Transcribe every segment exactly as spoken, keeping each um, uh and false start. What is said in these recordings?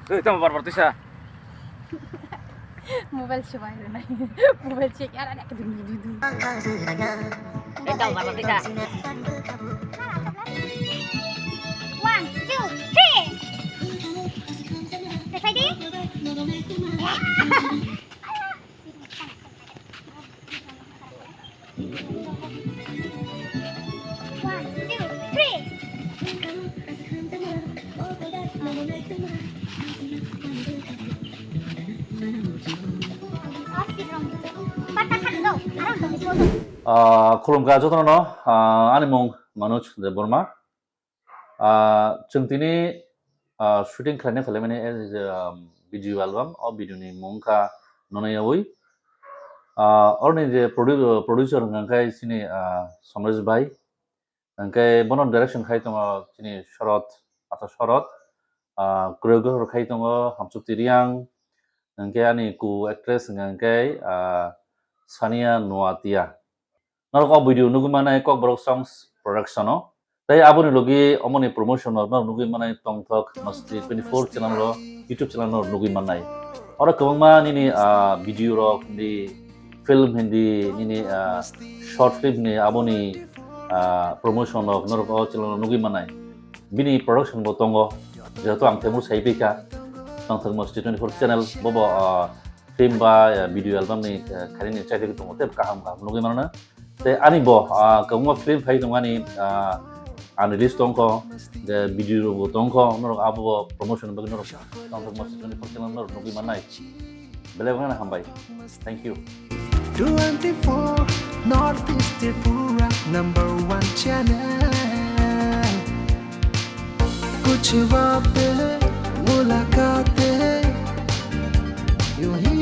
Ei, tamo bar bar tisa. Mobile se bai rwnai. Mobile se yara nek dum dum dum. Ei, tamo bar bar tisa. One, two, three. Ready? One, two, three. Ah, khulumkha jotono, ah, ani mung Manoj Debbarma. Ah, chwng tini, ah, shooting khlaina phailaimani as a, um, video album. O video ni mung wngkha Nono Yaui. Ah, oroni je produ-, producer hwnkha khe chini, ah, Somresh bhai. Hwnkhe bono direction khai tongo chini Shorod, ata Shorod. Ah, choreographer khai tongo Hamsukti Riang. Hwnkhe ani co-actress hwnkha khe, ah, Sania Noatia. Norok o video nugwi mannai Kokborok Songs Production o. Tei aboni logi omoni promotion o norok nugwi mannai Tongthok Masti twenty-four channel o, YouTube channel o norok nugwi mannai. Oro kwbangma nini, ah, video rok, hindi film, hindi nini, ah, short film ni aboni, ah, promotion rok norok o channel o nugwi mannai. Bini production bo tongo, jehetu ang temo sai pika Tongthok Masti twenty-four channel bobo, ah, film ba, ah, video album ni, ah, khaini chaitwi tongo, tei kaham kaham nugwi mano. Tei ani bo, ah, kwbangma film phai tongo ani, ah, unreleased tongkho, je video rok bo tongkho, norok abo bo promotion bagwi norok Tongthok Masti twenty-four channel norok nugwi mannai. Belai kheno hambai. Thank you. Twenty-four North East Tripura number one channel. कुछ बातें मुलाकातें यूं ही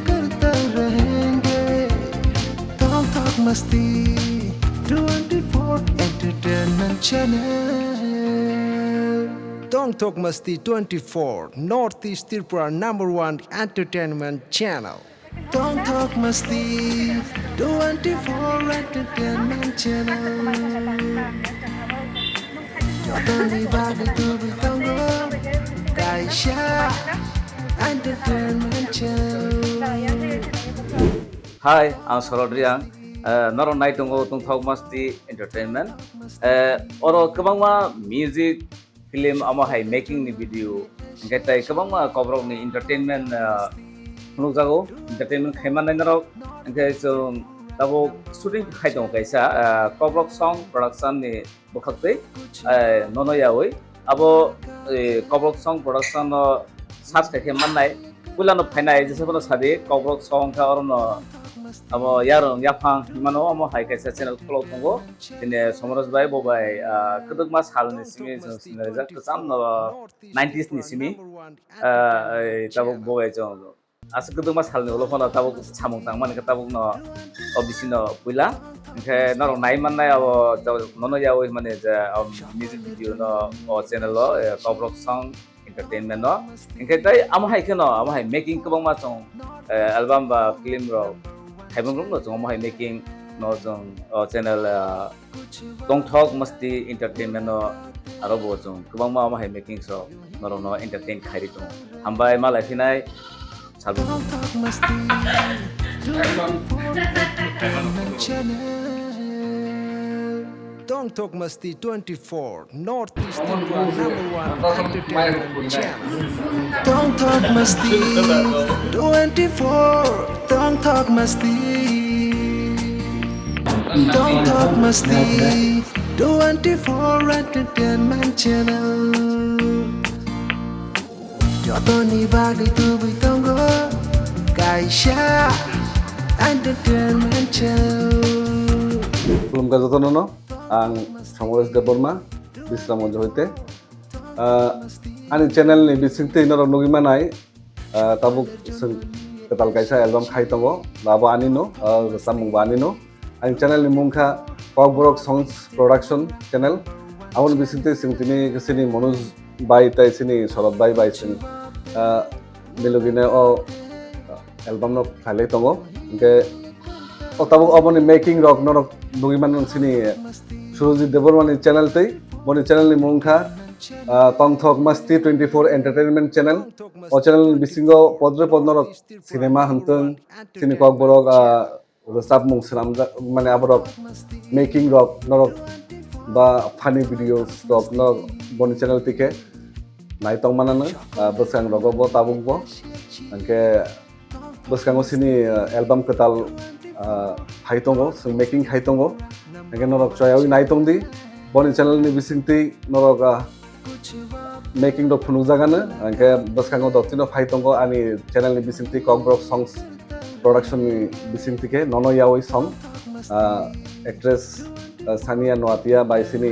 करते रहेंगे। Tongthok Masti twenty-four Entertainment Channel. Tongthok Masti twenty-four, North East Tripura number one entertainment channel. Tongthok Masti twenty-four Entertainment Channel. Jotoni bagwi tubui tongo kaisa Entertainment Channel. Hi, ang Sorod Riang. Eh, norok nai tongo Tongthok Masti Entertainment. Eh, oro kwbangma music, film, omo hai making ni video, hingke tai kwbangma kokborok ni entertainment, ah, phunukjago, entertainment khaimannai norok, hingke chwng tabuk shooting khai tongo kaisa, ah, Kokborok Song Production ni bwkhaktwi, eh, Nono Yaui. Abo, eh, Kokborok Song Production no search khaikhe mannai. Puila no phainai, jesa phano sadi, Kokborok Song kha oro no abo yarung yaphang hinmano, omo hai kaisa channel khulok tongo. Tini Somroj bai bo bai, ah, kwdwkma salni simi chwng sinai rijak, kwcham no nineties ni simi, ah, ei, tabuk bo bai chwng aswk kwdwkma salni ulo phano tabuk samung tangmani khe tabuk no o bisi no puila. Hingkhe norok nai mannai abo Nono Yaui mani je, um, music video no o channel o, eh, Kokborok Song Entertainment no. Hingkhe tai amo hai kheno, amo hai making kwbangma chwng, eh, album ba film rok, khaibung rok no chwng amo hai making no chwng, o channel, eh, Tongthok Masti Entertainment no aro bo chwng kwbangma amo hai making rok norok no entertain khairi tongo. Hambai malai phinai. Salbung. Tongthok Masti twenty-four, North East Tripura number one entertainment channel. Tongthok Masti twenty-four, Tongthok Masti. Tongthok Masti twenty-four Entertainment Channel. Jotoni bagwi tubui tongo kaisa Entertainment Channel. Khulumkha jotono no, ang Somresh Debbarma, Bisramganj hoite. Ah, ani channel ni bisingtwi norok nugwi manai, ah, tabuk chwng kwtal kaisa album khai tongo, abo ani no, ah, samung bo ani no. Ani channel ni mung kha Kokborok Songs Production channel. Aboni bisingtwi chwng tini chini Manoj bai tei chini Sorod bai bai chwng, ah, milogine o album no khailai tongo. Hingke o tabuk oboni making rok norok nugwi mano chini Surojit Debbarma ni channel tei boni channel ni mung kha ah, Tongthok Masti twenty four Entertainment Channel. O channel ni bisingo podre pod norok cinema hantwng, chini kokborok, ah, rwchapmung swnamjak, mane aborok making rok norok ba funny videos rok norok boni channel tike nai tong manano, ah, bwskangrogo bo tabukbo. Hwnkhe bwskango chini, ah, album kwtal, ah, phai tongo, chwng making khai tongo. Hwnkhe norok choyawi nai tongdi. Boni channel ni bisingtwi norok, ah, making rok phunukjagano, hwnkhe bwskango dotino phai tongo ani channel ni bisingtwi Kokborok Songs Production ni bisingtwi khe Nono Yawi Song, ah, actress, ah, Sania Noatia bai chini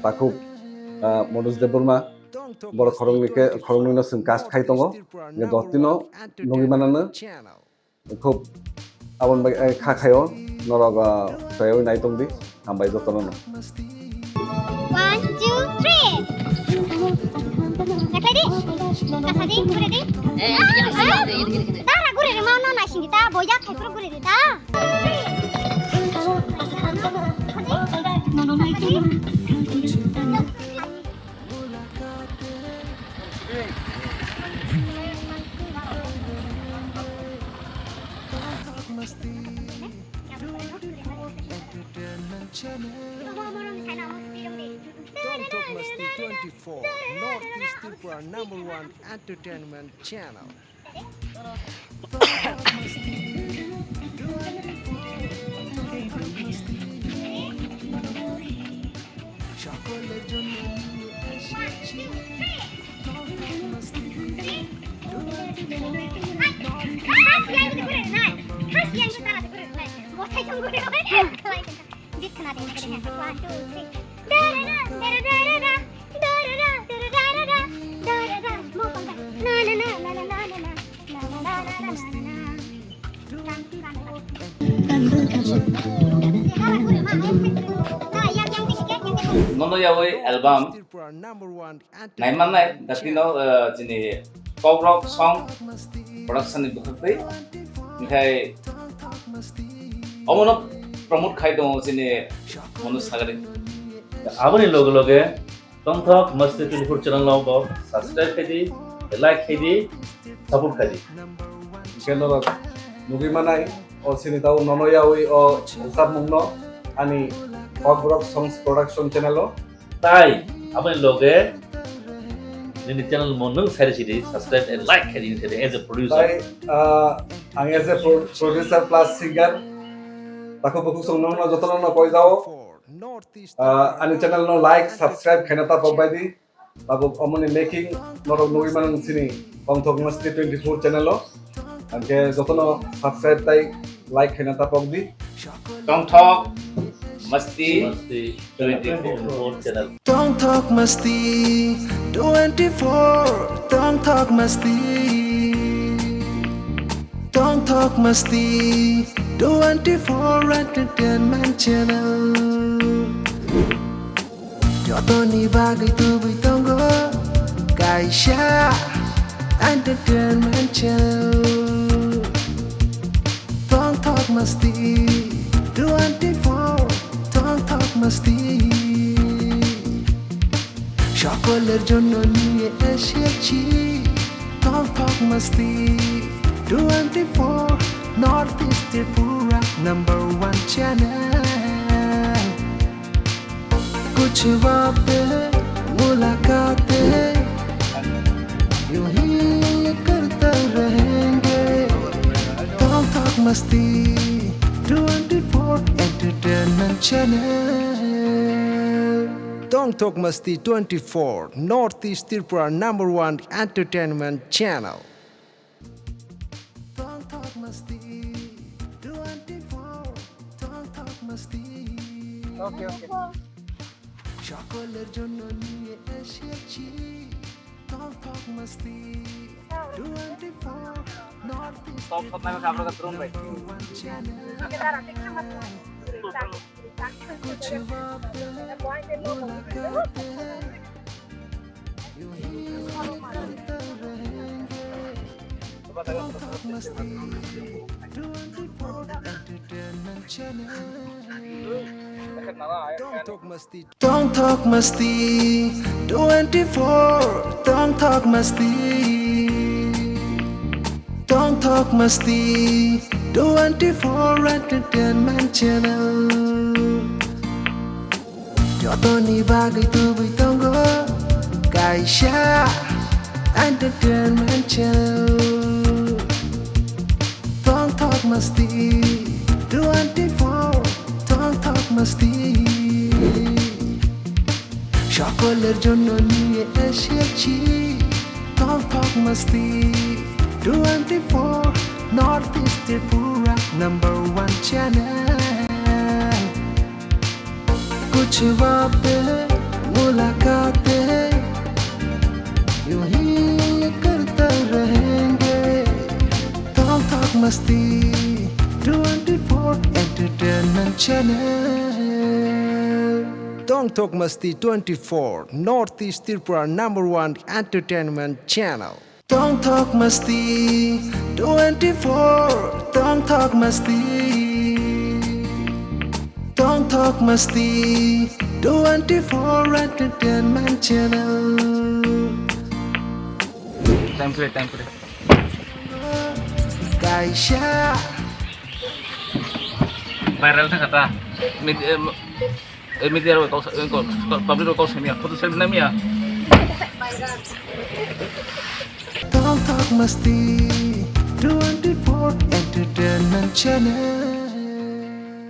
takhuk, ah, Manoj Debbarma, borok khoroknwi khe, khoroknwino chwng cast khai tongo, hwnkhe dotino nugwi manano. Khub aboni bai, eh, kha khaio norok, ah, twiwi nai tongdi, hambai jotono no. One, two, three. Kathai di, kasadi, gure di. Eh, ah, ah. Dara gure di, mau no nai sini ta, boya khai pro gure di ta. Entertainment Channel. Tongthok Masti twenty four, North East Tripura number one entertainment channel. Nono Yawi album nai mannai, datino, eh, chini Kokborok Song Production ni bwkhak twi, hwnkhe omono promote khai tongo chini Manoj Sagari. Aboni loge loge Tongthok Masti twenty four channel no bo subscribe khai di, like khai di, support khai di. Hwnkhe norok nugwi manai, o chini tao Nono Yawi o rwchapmung no ani Kokborok Songs Production channel o. Tai aboni loge nini channel mo nwng sai rw sidi, subscribe and like khai di, as a producer. Tai, ah, ang as a pro-, producer plus singer, takhuk bukhuk song nokno jotono no koi jao. Ah, ani channel no like, subscribe khaina ta pok bai di. Tabuk omoni making norok nugwi mano chini Tongthok Masti twenty four channel o. Hwnkhe jotono subscribe tai like khaina ta pok di. Tongthok Masti Masti twenty four channel. Tongthok Masti twenty four, Tongthok Masti. Tongthok Masti twenty four Entertainment Channel. Jotoni bagwi tubui tongo kaisa entertainment channel. Tongthok Masti twenty four, Tongthok Masti. সকলের জন্য নিয়ে এসেছি Tongthok Masti twenty four, North East Tripura number one channel. कुछ बातें मुलाकातें यूं ही करते रहेंगे। Tongthok Masti twenty four Entertainment Channel. Tongthok Masti twenty four, North East Tripura number one entertainment channel. Tongthok Masti twenty four, Tongthok Masti. Okay, okay. সকলের জন্য নিয়ে এসেছি Tongthok Masti twenty four, North East Tongthok Masti number one channel. कुछ बातें मुलाकातें यूं ही करते रहेंगे। Tongthok Masti twenty four Entertainment Channel. Tongthok Masti. Tongthok Masti Twenty-four Tongthok Masti. Tongthok Masti twenty-four Entertainment Channel. Jotoni bagwi tubui tongo kaisa Entertainment Channel. Tongthok Masti twenty-four Tongthok Masti. সকলের জন্য নিয়ে এসেছি Tongthok Masti twenty-four, North East Tripura number one channel. कुछ बातें मुलाकातें यूं ही करते रहेंगे। Tongthok Masti twenty-four Entertainment Channel. Tongthok Masti twenty-four, North East Tripura number one entertainment channel. Tongthok Masti twenty-four, Tongthok Masti. Tongthok Masti twenty-four Entertainment Channel. Time kore, time kore. Kaisa. Viral thang kata. Mid-, em, Eh, media rok kok, eh, kok, kok, public rok kok samya, photo selfie namya. Tongthok Masti twenty-four Entertainment Channel.